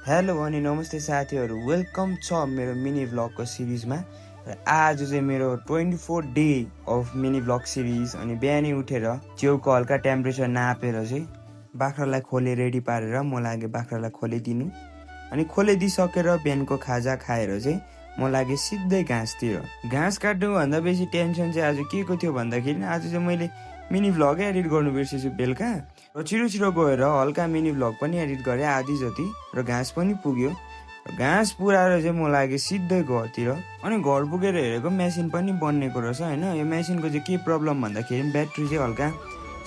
Hello अनि नमस्ते साथीहरू, वेलकम छ मेरो मिनी भ्लगको सिरिजमा। र आज चाहिँ मेरो 24 day of mini vlog series. अनि बिहानै उठेर च्याउको हल्का टेम्परेचर नापेर चाहिँ बाख्रालाई खोले रेडी पारेर म लागे बाख्रालाई खोले दिनु। अनि खोले दिइसकेर बिहानको खाजा खाएर चाहिँ म लागे सिधै घाँसतिर। घाँस काट्नुभन्दा बेसी टेन्सन चाहिँ आज के को थियो भन्दाखेरि आज चाहिँ मैले मिनी भ्लगै एडिट गर्नु बिर्सेछु बेलुका। र छिटो गएर हल्का मिनी भ्लग पनि एडिट गरेँ आधी जति, र घाँस पनि पुग्यो। घाँस पुऱ्याएर चाहिँ म लागे सिधै घरतिर। अनि घर पुगेर हेरेको मेसिन पनि बन्नेको रहेछ होइन। यो मेसिनको चाहिँ के प्रब्लम भन्दाखेरि ब्याट्री चाहिँ हल्का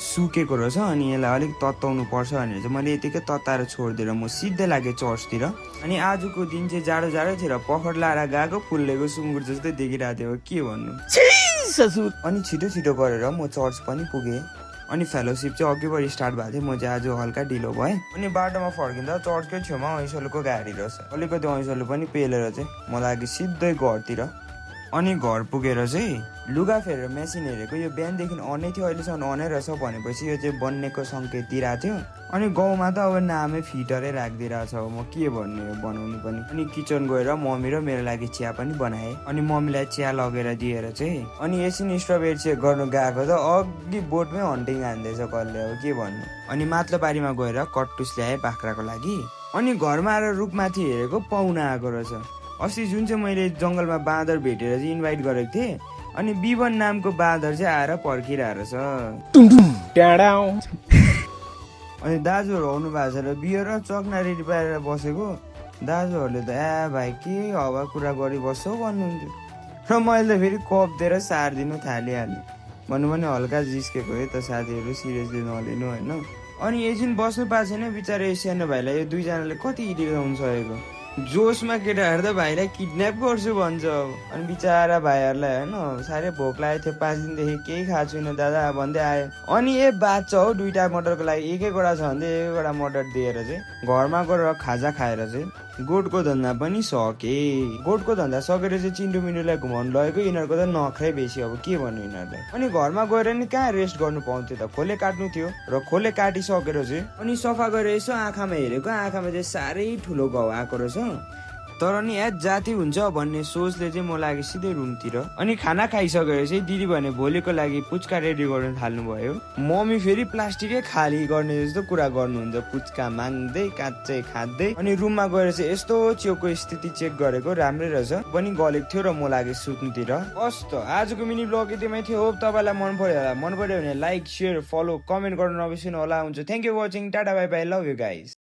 सुकेको रहेछ। अनि यसलाई अलिक तताउनु पर्छ भनेर चाहिँ मैले यतिकै तताएर छोडिदिएर म सिधै लागेँ चर्चतिर। अनि आजको दिन चाहिँ जाडो थियो र पखर लाएर गएको फुल्लेको सुँगुर जस्तै देखिरहेको थियो, के भन्नु। अनि छिटो गरेर म चर्च पनि पुगेँ। अनि फेलोसिप चाहिँ अघिबाट स्टार्ट भएको थियो, म चाहिँ आज हल्का ढिलो भएँ। अनि बाटोमा फर्किँदा चर्चकै छेउमा ऐसोलोको गाडी रहेछ। अलिकति ऐसोलो पनि पेलेर चाहिँ म लागि सिधै घरतिर। अनि घर पुगेर चाहिँ लुगा फेरेर मेसिन हेरेको, यो बिहानदेखि अनै थियो, अहिलेसम्म अनै रहेछ भनेपछि यो चाहिँ बन्नेको सङ्केत दिइरहेको थियो। अनि गाउँमा त अब नामै फिटरै राखिदिइरहेको छ, म के भन्नु यो बनाउनु पनि। अनि किचन गएर मम्मी र मेरो लागि चिया पनि बनाएँ। अनि मम्मीलाई चिया लगेर दिएर चाहिँ अनि एकछिन स्ट्रबेरी चेक गर्नु गएको त अघि बोटमै हन्टिङ हान्दैछ कसले, अब के भन्नु। अनि माथिल्लो बारीमा गएर कट्टुस ल्याएँ बाख्राको लागि। अनि घरमा आएर रुखमाथि हेरेको पाहुना आएको रहेछ। अस्ति जुन चाहिँ मैले जङ्गलमा बाँदर भेटेर चाहिँ इन्भाइट गरेको थिएँ, अनि बिबन नामको बाँदर चाहिँ आएर पर्खिरहेको छ। अनि दाजुहरू आउनु भएको छ र बियर र चक्ना रेडी पारेर बसेको। दाजुहरूले त भाइ के हवा कुरा गरिबस्छौ भन्नुहुन्थ्यो। र मैले त फेरि कप दिएर सारिदिनु थालिहालेँ। भन्नु पनि हल्का जिस्केको है त साथीहरू, सिरियसली नलिनु होइन। अनि एकछिन बस्नु पाएको छैन बिचरा यो सानो भाइलाई, यो दुईजनाले कति इरिटाउनु सकेको। जोसमा केटाहरू त भाइलाई किडन्याप गर्छु भन्छ। अनि बिचरा भाइहरूलाई होइन साह्रै भोक लागेको थियो, 5 दिनदेखि केही खाएको छुइनँ दादा भन्दै आयो। अनि बाँच्छ हौ, 2टा मटरको लागि एकैवटा छ भने 1-1वटा मटर दिएर चाहिँ घरमा गएर खाजा खाएर चाहिँ गोठको धन्दा पनि सके। गोठको धन्दा सकेर चाहिँ चिन्डु मिन्डुलाई घुमाउनु लगेको। यिनीहरूको त नखरै बेसी, अब के भन्नु यिनीहरूलाई। अनि घरमा गएर नि कहाँ रेस्ट गर्नु पाउँथ्यो त, खोले काट्नु थियो। र खोले काटिसकेर चाहिँ अनि सफा गरेर यसो आँखामा हेरेको, आँखामा चाहिँ साह्रै ठुलो घाउ आएको रहेछ। तर नि जाति हुन्छ भन्ने सोचले चाहिँ म लागि सिधै रुमतिर। अनि खाना खाइसकेर चाहिँ दिदी भने भोलिको लागि पुच्का रेडी गर्नु थाल्नुभयो। मम्मी फेरि प्लास्टिकै खाली गर्ने जस्तो कुरा गर्नुहुन्छ, पुच्का माग्दै काँच्चै खाँदै। अनि रुममा गएर चाहिँ यस्तो च्याउको स्थिति चेक गरेको, राम्रै रहेछ पनि गलेको थियो। र म लागि सुत्नुतिर। कस्तो आजको मिनी ब्लग यतिमै थियो। होप तपाईँलाई मन पर्यो होला। मन पर्यो भने लाइक, सेयर, फलो, कमेन्ट गर्नु नबिर्सिनु होला। हुन्छ, thank you watching, tata bye by, love you guys.